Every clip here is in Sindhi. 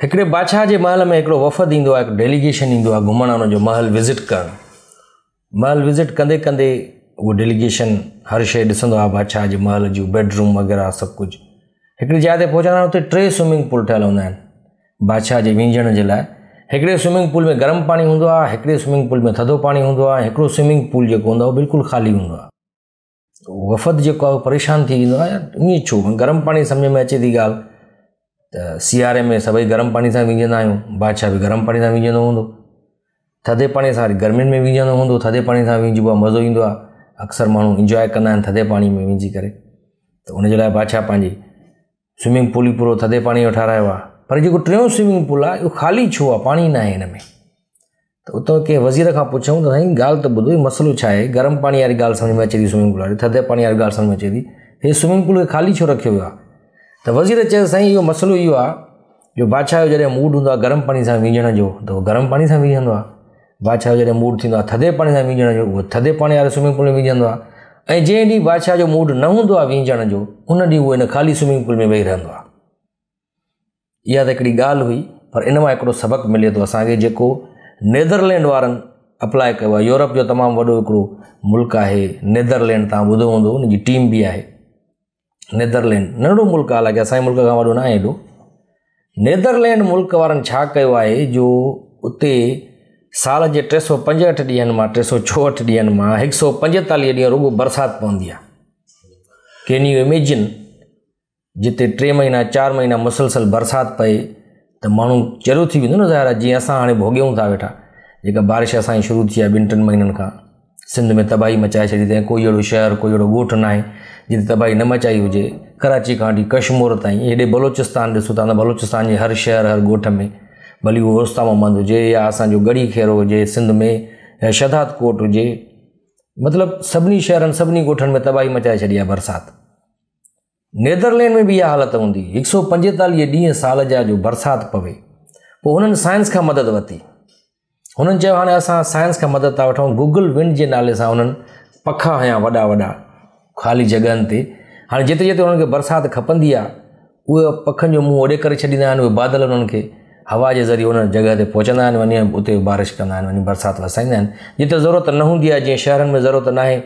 هڪڙي بادشاهه جي محل ۾ هڪڙو وفد ايندو آهي، هڪ ڊيليگيشن ايندو آهي گهمڻ ان جو محل وزٽ ڪرڻ. محل وزٽ ڪندي ڪندي اهو ڊيليگيشن هر شيء ڏسندو آهي بادشاهه جي محل جون بيڊ روم وغيره سڀ ڪجهه. هڪڙي جاء تي پهچندا آهن اتي ٽي سوئمنگ پول ٺهيل هوندا آهن بادشاهه جي وهنجڻ جي لاء. هڪڙي سوئمنگ پول ۾ گرم پاڻي هوندو آهي، هڪڙي سوئمنگ پول ۾ ٿڌو پاڻي هوندو آهي ۽ هڪڙو سوئمنگ پول جيڪو هوندو آهي اهو بلڪل خالي هوندو آهي. وفد جيڪو آهي پريشان ٿي ويندو آهي يار ائين ڇو گرم پاڻي سمجهه ۾ اچي ٿي ڳالهه ته سياري ۾ سڀئي گرم پاڻي سان وهنجندا آهيون بادشاهه به گرم پاڻي سان وهنجندو هوندو ٿڌي پاڻي سان وري گرمين ۾ وهنجندو هوندو ٿڌي پاڻي سان وهنجبو آهي مزو ايندو آهي اڪثر ماڻهو انجواء ڪندا آهن ٿڌي پاڻي ۾ وهنجي ڪري ته ان جي لاء بادشاهه پنهنجي سوئمنگ پول ئي پورو ٿڌي پاڻي جو ٺهرايو آهي پر جيڪو ٽيون سوئمنگ پول آهي اهو خالي ڇو آهي پاڻي ناهي هن ۾ ته اتان ڪنهن وزير کان پڇيائون ته سائين ڳالهه ته ٻڌو هي مسئلو ڇا آهي گرم پاڻي واري ڳالهه سمجهه ۾ اچي ٿي سوئمنگ پول واري ٿڌي پاڻي واري ڳالهه سمجهه ۾ اچي ٿي هي سوئمنگ پول کي خالي ڇو رکيو ويو آهي ته وزير چيو سائين اهو مسئلو اهو آهي جو بادشاهه جو جڏهن موڊ هوندو آهي گرم پاڻي سان وهنجڻ جو ته هو گرم پاڻي سان وهنجندو آهي بادشاهه جو جڏهن موڊ ٿيندو آهي ٿڌي پاڻي سان وهنجڻ جو اهو ٿڌي پاڻي واري سوئمنگ پول ۾ وهنجندو آهي ۽ جنهن ڏينهن بادشاهه جو موڊ نه هوندو آهي وهنجڻ جو ان ڏينهن اهو ان خالي سوئمنگ پول ۾ ويهي رهندو آهي اها ته هڪڙي ڳالهه هئي پر ان مان هڪڙو سبق ملي ٿو اسانکي جيڪو نيدرلينڊ وارن اپلاء ڪيو آهي يورپ جو تمام وڏو هڪڙو ملڪ آهي نيدرلينڊ توهان ٻڌو هوندو ان جي ٽيم به آهي نيدرلينڊ ننڍڙو ملڪ آهي حالانڪه اسانجي ملڪ کان وڏو ناهي ايڏو نيدرلينڊ ملڪ وارن ڇا ڪيو آهي جو اتي سال جي 365 ڏينهن مان 364 ڏينهن مان 145 ڏينهن رڳو برسات پوندي آهي ڪين you imagine جتي ٽي مهينا چار مهينا مسلسل برسات پئي ته ماڻهو چريو ٿي ويندو نه ظاهر آهي جيئن اسان هاڻي ڀوڳيون ٿا ويٺا جيڪا بارش اسانجي شروع ٿي آهي ٻن ٽن مهينن کان سنڌ ۾ تباهي مچائي ڇڏي اٿئي ڪوئي اهڙو شهر ڪوئي اهڙو ڳوٺ ناهي جتي تباهي نه مچائي هجي ڪراچي کان وٺي ڪشمور تائين هيڏي بلوچستان ڏسو ٿا ته بلوچستان جي هر شهر هر ڳوٺ ۾ ڀلي اهو اوستا محمد هجي يا اسانجو ڳڙهي خيرو هجي سنڌ ۾ يا شهداد ڪوٽ هجي مطلب سڀني شهرن سڀني ڳوٺن ۾ تباهي مچائي ڇڏي آهي برسات نيدرلينڊ ۾ به اها حالت هوندي، هڪ سؤ پنجيتاليهه ڏينهن سال جا جو برسات پوي. پوء هنن سائنس کان مدد ورتي. هنن چيو هاڻي اسان سائنس کان مدد ٿا وٺون، گوگل ونڊ جي نالي سان هنن پکا هنيا وڏا وڏا خالي جڳهن تي. هاڻي جتي جتي هنن کي برسات کپندي آهي، اهي پکن جو منهن اوڏي ڪري ڇڏيندا آهن، اهي بادل انهن کي هوا جي ذريعي ان جڳهه تي پهچندا آهن، وڃي اتي بارش ڪندا آهن، وڃي برسات وسائيندا آهن. جتي ضرورت نه هوندي آهي، جيئن شهرن ۾ ضرورت ناهي،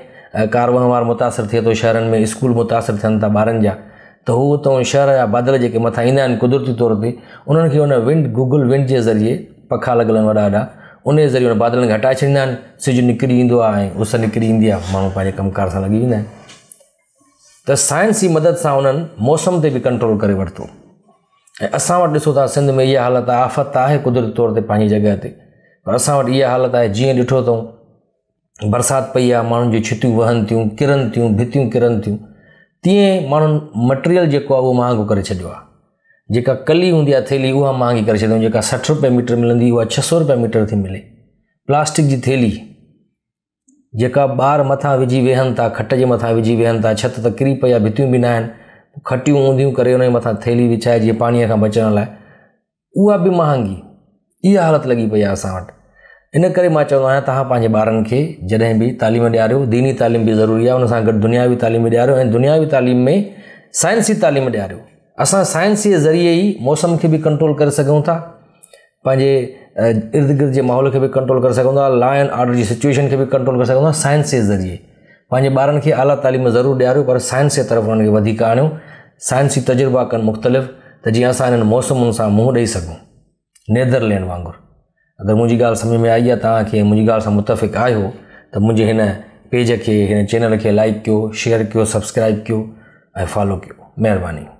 ڪار وهنوار متاثر ٿئي ٿو، شهرن ۾ اسڪول متاثر ٿين ٿا ٻارن جا، ته هو اتان شهر جا بادل جيڪي مٿان ايندا آهن قدرتي طور تي، انهن کي ان ونڊ، گوگل ونڊ جي ذريعي، پکا لڳل آهن وڏا وڏا، ان جي ذريعي انهن بادلن کي هٽائي ڇڏيندا آهن، سج نڪري ايندو آهي ۽ اس نڪري ايندي آهي، ماڻهو پنهنجي ڪم ڪار سان لڳي ويندا آهن. ته سائنس جي مدد سان انهن موسم تي به ڪنٽرول ڪري ورتو ۽ اسان وٽ ڏسو ٿا سنڌ ۾ اها حالت آهي آفت ته آهي قدرتي طور تي پنهنجي جڳهه تي پر اسان وٽ اها حالت آهي جيئن ڏٺو اٿئون برسات پئي آهي ماڻهن جون ڇتيون وهن ٿيون ڪرن ٿيون ڀتيون ڪرن ٿيون تيئن ماڻهن مٽيريل جيڪو آهي اهو مهانگو ڪري ڇڏيو آهي جيڪا ڪلي هوندي آهي ٿيلهي اها مهانگي ڪري ڇڏيائون جيڪا 60 روپيا ميٽر ملندي اها 600 روپيا ميٽر ٿي ملي پلاسٽڪ جي ٿيلهي جيڪا ٻار مٿان وجهي ويهن ٿا، کٽ جي مٿان وجهي ويهن ٿا، ڇت ته ڪري پئي آهي، ڀتيون به ناهن، کٽيون اونڌيون ڪري ان جي مٿان ٿيلهي وڇائي جيئن پاڻيء کان بچڻ لاء، اها به مهانگي. اها حالت لڳي پئي آهي اسان وٽ. ان ڪري مان چوندو آهيان توهان پنهنجي ٻارن کي جڏهن به تعليم ڏياريو، ديني تعليم به ضروري آهي، ان سان گڏ دنياوي تعليم به ڏياريو ۽ دنياوي تعليم ۾ سائنسي تعليم ڏياريو. اسان سائنس جي ذريعي ئي موسم کي به ڪنٽرول ڪري سگهون ٿا. پنهنجي ارد گرد جي ماحول کي به ڪنٽرول ڪري سگهون ٿا لا اينڊ آرڊر جي سچويشن کي به ڪنٽرول ڪري سگهون ٿا سائنس جي ذريعي پنهنجي ٻارن کي اعليٰ تعليم ضرور ڏياريو پر سائنس جي طرف انهن کي وڌيڪ آڻيو سائنسي تجربا ڪن مختلف ته جيئن اسان انهن موسمن سان منهن ڏئي سگهون نيدرلينڊ وانگر اگر منهنجي ڳالهه سمجهه ۾ آئي آهي توهان کي منهنجي ڳالهه سان متفق آهيو ته منهنجي هن پيج کي هن چينل کي لائڪ ڪيو شيئر ڪيو سبسڪرائب ڪيو ۽ فالو ڪيو مهرباني.